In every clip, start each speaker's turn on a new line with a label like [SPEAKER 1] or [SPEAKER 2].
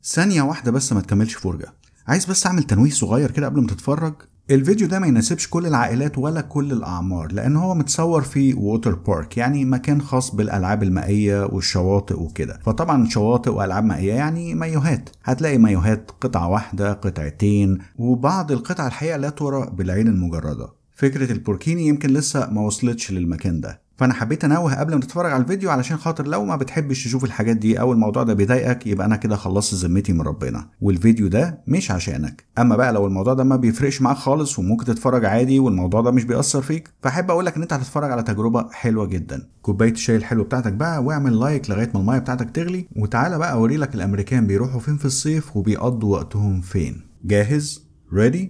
[SPEAKER 1] ثانية واحدة بس ما تكملش فرجة، عايز بس اعمل تنويه صغير كده قبل ما تتفرج. الفيديو ده ما يناسبش كل العائلات ولا كل الأعمار، لأن هو متصور في water park، يعني مكان خاص بالألعاب المائية والشواطئ وكده. فطبعا شواطئ وألعاب مائية يعني مايوهات، هتلاقي مايوهات قطعة واحدة قطعتين، وبعض القطع الحقيقة لا ترى بالعين المجردة. فكرة البوركيني يمكن لسه ما وصلتش للمكان ده، فانا حبيت انوه قبل ما تتفرج على الفيديو علشان خاطر لو ما بتحبش تشوف الحاجات دي او الموضوع ده بيضايقك يبقى انا كده خلصت ذمتي من ربنا، والفيديو ده مش عشانك. اما بقى لو الموضوع ده ما بيفرقش معاك خالص وممكن تتفرج عادي والموضوع ده مش بيأثر فيك، فاحب اقول لك ان انت هتتفرج على تجربة حلوة جدا. كوباية الشاي الحلو بتاعتك بقى، واعمل like لغاية ما المية بتاعتك تغلي، وتعالى بقى اوري لك الامريكان بيروحوا فين في الصيف وبيقضوا وقتهم فين. جاهز؟ ready؟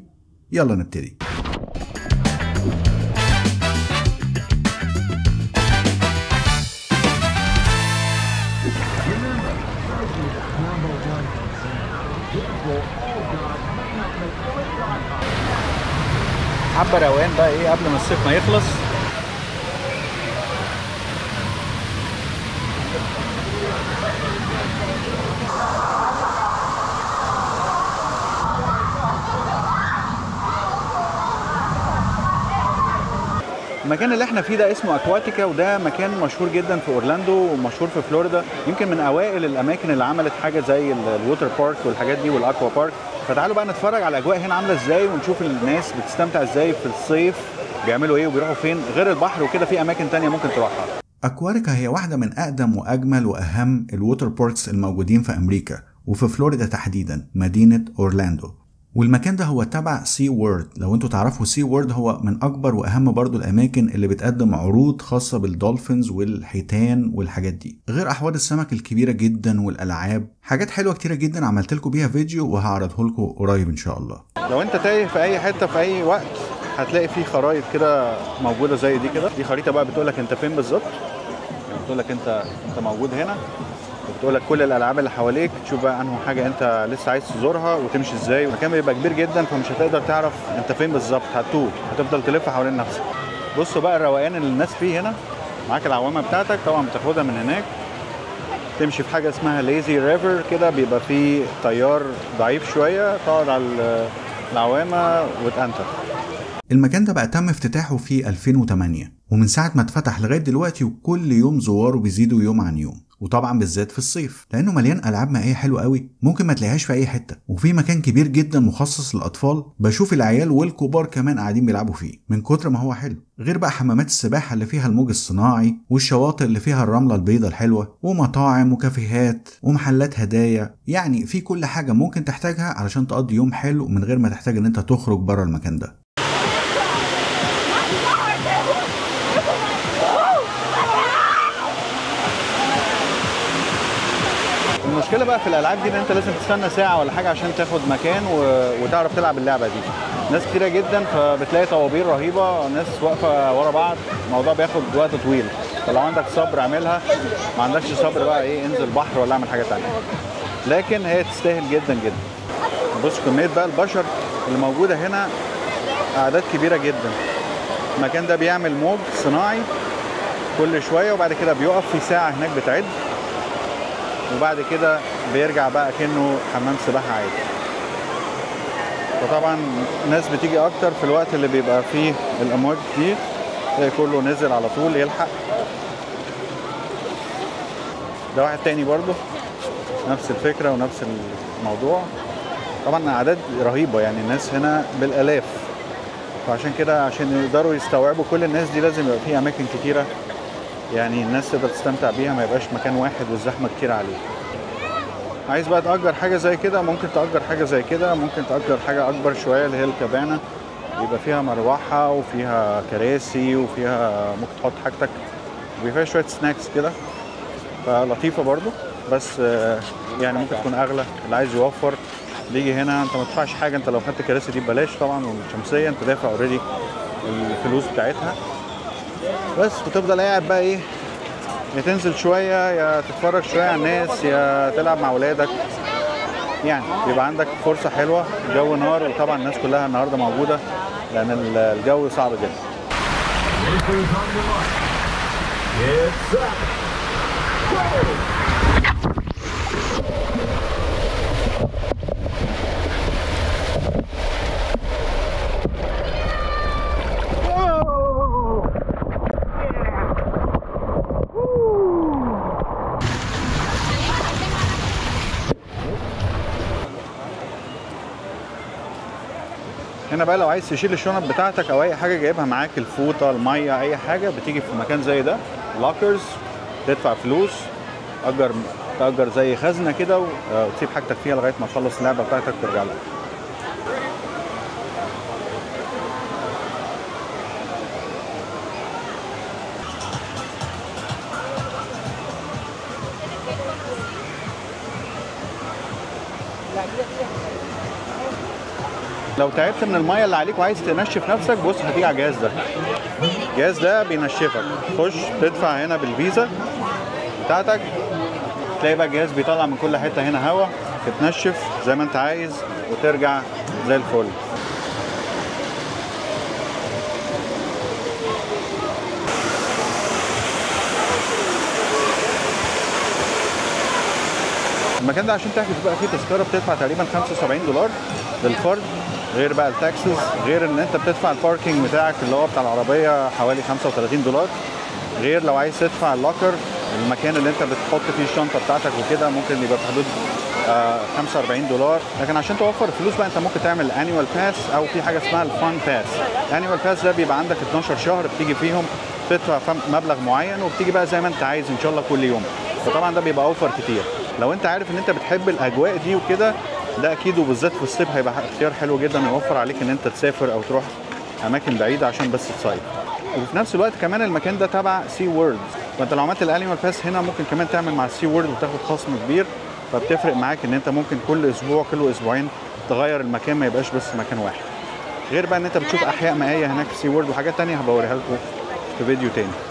[SPEAKER 1] يلا نبتدي.
[SPEAKER 2] حبة روقان بقى ايه قبل ما الصيف ما يخلص. المكان اللي احنا فيه ده اسمه اكواتيكا، وده مكان مشهور جدا في اورلاندو ومشهور في فلوريدا، يمكن من اوائل الاماكن اللي عملت حاجة زي ال water park والحاجات دي وال aqua park. فتعالوا بقى نتفرج على الاجواء هنا عامله ازاي، ونشوف الناس بتستمتع ازاي في الصيف، بيعملوا ايه وبيروحوا فين غير البحر وكده، في اماكن تانية ممكن تروحها.
[SPEAKER 1] اكواتيكا هي واحدة من اقدم واجمل واهم ال water parks الموجودين في امريكا، وفي فلوريدا تحديدا مدينة اورلاندو. والمكان ده هو تبع SeaWorld. لو انتوا تعرفوا SeaWorld هو من اكبر واهم برضو الاماكن اللي بتقدم عروض خاصة بال dolphins والحيتان والحاجات دي، غير احواض السمك الكبيرة جدا والالعاب، حاجات حلوة كتيرة جدا عملت لكم بيها فيديو وهعرضه لكم قريب ان شاء الله.
[SPEAKER 2] لو انت تايه في اي حتة في اي وقت هتلاقي في خرايط كده موجودة زي دي كده. دي خريطة بقى بتقول لك انت فين بالظبط، يعني بتقول لك انت موجود هنا، بتقول لك كل الالعاب اللي حواليك، تشوف بقى انه حاجة انت لسه عايز تزورها وتمشي ازاي. المكان بيبقى كبير جدا فمش هتقدر تعرف انت فين بالظبط، هتتوه، هتفضل تلف حوالين نفسك. بصوا بقى الروقان اللي الناس فيه هنا. معاك العوامه بتاعتك طبعا بتاخدها من هناك، تمشي في حاجة اسمها lazy river كده، بيبقى فيه تيار ضعيف شوية، تقعد على العوامه وتأنتخ.
[SPEAKER 1] المكان ده بقى تم افتتاحه في 2008، ومن ساعة ما اتفتح لغاية دلوقتي وكل يوم زواره بيزيدوا يوم عن يوم، وطبعا بالذات في الصيف لانه مليان العاب مائية حلوة قوي ممكن ما تلاقيهاش في اي حتة، وفي مكان كبير جدا مخصص للاطفال بشوف العيال والكبار كمان قاعدين بيلعبوا فيه من كتر ما هو حلو، غير بقى حمامات السباحة اللي فيها الموج الصناعي والشواطئ اللي فيها الرملة البيضاء الحلوة، ومطاعم وكافيهات ومحلات هدايا، يعني في كل حاجة ممكن تحتاجها علشان تقضي يوم حلو من غير ما تحتاج ان انت تخرج بره المكان ده.
[SPEAKER 2] المشكلة بقى في الالعاب دي ان انت لازم تستنى ساعة ولا حاجة عشان تاخد مكان وتعرف تلعب اللعبة دي. ناس كتيرة جدا فبتلاقي طوابير رهيبة، ناس واقفة ورا بعض، الموضوع بياخد وقت طويل. فلو عندك صبر اعملها، ما عندكش صبر بقى ايه انزل بحر ولا اعمل حاجة ثانية، لكن هي تستاهل جدا جدا. بص كمية بقى البشر اللي موجودة هنا، اعداد كبيرة جدا. المكان ده بيعمل موج صناعي كل شوية وبعد كده بيقف في ساعة هناك بتعد، وبعد كده بيرجع بقى كأنه حمام سباحة عادي. فطبعا الناس بتيجي اكتر في الوقت اللي بيبقى فيه الامواج دي، تلاقي كله نزل على طول يلحق. ده واحد تاني برضو نفس الفكرة ونفس الموضوع. طبعا اعداد رهيبة، يعني الناس هنا بالالاف، فعشان كده عشان يقدروا يستوعبوا كل الناس دي لازم يبقى فيه اماكن كتيرة يعني الناس تقدر تستمتع بيها، ما يبقاش مكان واحد والزحمه كتير عليه. عايز بقى تأجر حاجة زي كده، ممكن تأجر حاجة زي كده، ممكن تأجر حاجة اكبر شوية اللي هي الكبانه، يبقى فيها مروحة وفيها كراسي وفيها ممكن تحط حاجتك، وبيبقى فيها شوية سناكس كده، فلطيفه برضو. بس يعني ممكن تكون اغلى. اللي عايز يوفر بيجي هنا، انت ما تدفعش حاجة، انت لو خدت الكراسي دي ببلاش طبعا، والشمسيه انت دافع already الفلوس بتاعتها بس، وتفضل قاعد بقى ايه، يا تنزل شوية يا تتفرج شوية على الناس يا تلعب مع ولادك، يعني بيبقى عندك فرصة حلوة. الجو نار، وطبعا الناس كلها النهارده موجودة لان الجو صعب جدا. هنا بقى لو عايز تشيل الشنط بتاعتك او اي حاجة جايبها معاك، الفوطه، المية، اي حاجة، بتيجي في مكان زي ده lockers، تدفع فلوس، تأجر زي خزنه كده وتسيب حاجتك فيها لغاية ما تخلص اللعبة بتاعتك ترجع لها. لو تعبت من المية اللي عليك وعايز تنشف نفسك، بص هتيجي على الجهاز ده. الجهاز ده بينشفك، خش تدفع هنا بالفيزا بتاعتك، تلاقي بقى الجهاز بيطلع من كل حتة هنا هوا، تتنشف زي ما انت عايز وترجع زي الفل. المكان ده عشان تحجز بقى فيه تذكره بتدفع تقريبا $75 للفرد، غير بقى ال taxes، غير ان انت بتدفع ال parking بتاعك اللي هو بتاع العربية حوالي $35، غير لو عايز تدفع ال locker، المكان اللي انت بتحط فيه الشنطة بتاعتك وكده، ممكن يبقى في حدود $45. لكن عشان توفر الفلوس بقى انت ممكن تعمل annual pass، او في حاجة اسمها ال fun pass. ال annual pass ده بيبقى عندك 12 شهر بتيجي فيهم تدفع مبلغ معين، وبتيجي بقى زي ما انت عايز ان شاء الله كل يوم. فطبعا ده بيبقى اوفر كتير. لو انت عارف ان انت بتحب الاجواء دي وكده، ده اكيد وبالذات في الصيف هيبقى اختيار حلو جدا، يوفر عليك ان انت تسافر او تروح اماكن بعيدة عشان بس تصيف. وفي نفس الوقت كمان المكان ده تبع SeaWorld، فانت لو عملت ال annual pass هنا ممكن كمان تعمل مع SeaWorld وتاخد خصم كبير، فبتفرق معاك ان انت ممكن كل اسبوع كل اسبوعين تغير المكان، ما يبقاش بس مكان واحد. غير بقى ان انت بتشوف احياء مائية هناك في SeaWorld وحاجات تانية هبوريها لكم في فيديو تاني.